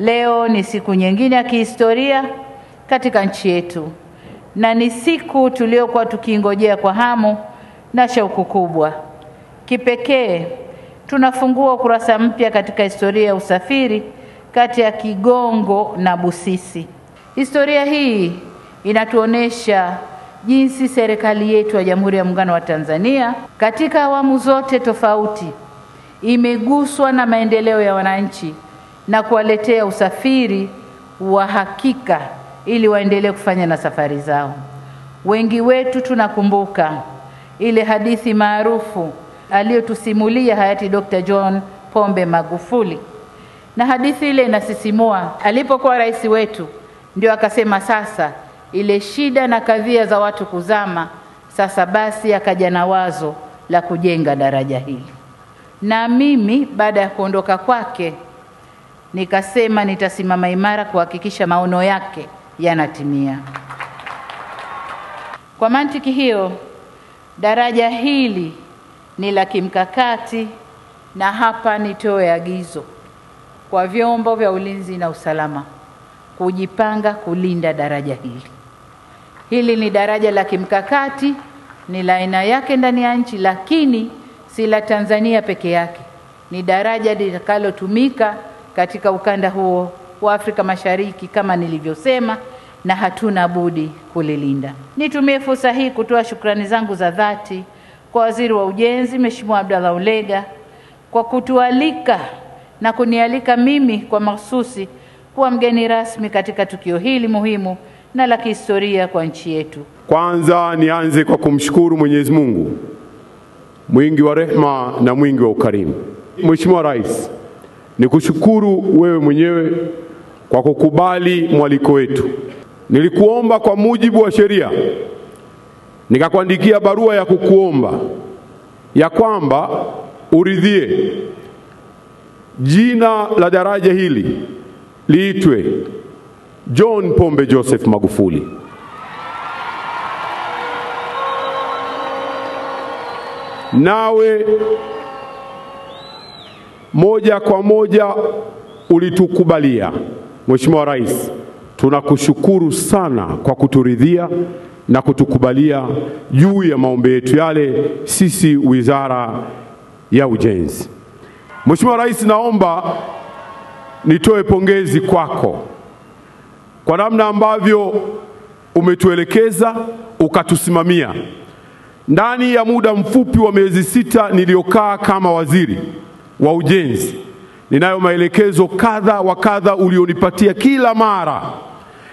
Leo ni siku nyingine ya kihistoria katika nchi yetu, na ni siku tuliyokuwa tukiingojea kwa hamu na shauku kubwa. Kipekee tunafungua ukurasa mpya katika historia ya usafiri kati ya Kigongo na Busisi. Historia hii inatuonesha jinsi serikali yetu ya Jamhuri ya Muungano wa Tanzania katika awamu zote tofauti imeguswa na maendeleo ya wananchi na kuwaletea usafiri wa hakika ili waendelee kufanya na safari zao. Wengi wetu tunakumbuka ile hadithi maarufu aliyotusimulia hayati Dr. John Pombe Magufuli. Na hadithi ile inasisimua. Alipokuwa rais wetu ndio akasema sasa ile shida na kadhia za watu kuzama, sasa basi akaja na wazo la kujenga daraja hili. Na mimi baada ya kuondoka kwake nikasema nitasimama imara kuhakikisha maono yake yanatimia. Kwa mantiki hiyo, daraja hili ni la kimkakati, na hapa nitoe agizo kwa vyombo vya ulinzi na usalama kujipanga kulinda daraja hili. Hili ni daraja la kimkakati, ni la aina yake ndani ya nchi, lakini si la Tanzania peke yake. Ni daraja litakalotumika katika ukanda huo wa Afrika Mashariki kama nilivyosema, na hatuna budi kulilinda. Nitumie fursa hii kutoa shukrani zangu za dhati kwa Waziri wa Ujenzi Mheshimiwa Abdallah Ulega kwa kutualika na kunialika mimi kwa mahsusi kuwa mgeni rasmi katika tukio hili muhimu na la kihistoria kwa nchi yetu. Kwanza nianze kwa kumshukuru Mwenyezi Mungu mwingi wa rehema na mwingi wa ukarimu. Mheshimiwa Rais, nikushukuru wewe mwenyewe kwa kukubali mwaliko wetu. Nilikuomba kwa mujibu wa sheria, nikakuandikia barua ya kukuomba ya kwamba uridhie jina la daraja hili liitwe John Pombe Joseph Magufuli. Nawe moja kwa moja ulitukubalia. Mheshimiwa Rais, tunakushukuru sana kwa kuturidhia na kutukubalia juu ya maombi yetu yale sisi Wizara ya Ujenzi. Mheshimiwa Rais, naomba nitoe pongezi kwako kwa namna ambavyo umetuelekeza ukatusimamia. Ndani ya muda mfupi wa miezi 6 niliokaa kama waziri wa ujenzi, ninayo maelekezo kadha wa kadha ulionipatia kila mara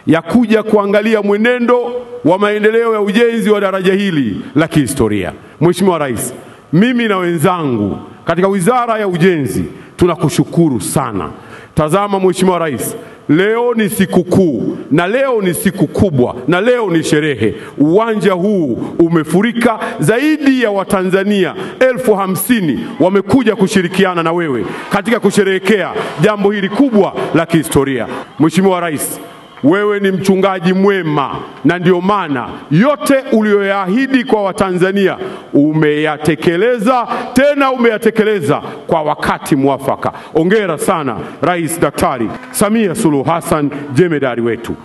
ya kuja kuangalia mwenendo wa maendeleo ya ujenzi wa daraja hili la kihistoria. Mheshimiwa Rais, mimi na wenzangu katika Wizara ya Ujenzi tunakushukuru sana. Tazama Mheshimiwa Rais, leo ni siku kuu, na leo ni siku kubwa, na leo ni sherehe. Uwanja huu umefurika, zaidi ya Watanzania 50,000 wamekuja kushirikiana na wewe katika kusherehekea jambo hili kubwa la kihistoria. Mheshimiwa Rais, wewe ni mchungaji mwema, na ndio maana yote uliyoyaahidi kwa Watanzania umeyatekeleza, tena umeyatekeleza kwa wakati mwafaka. Hongera sana Rais Daktari Samia Suluhu Hassan, jemedari wetu.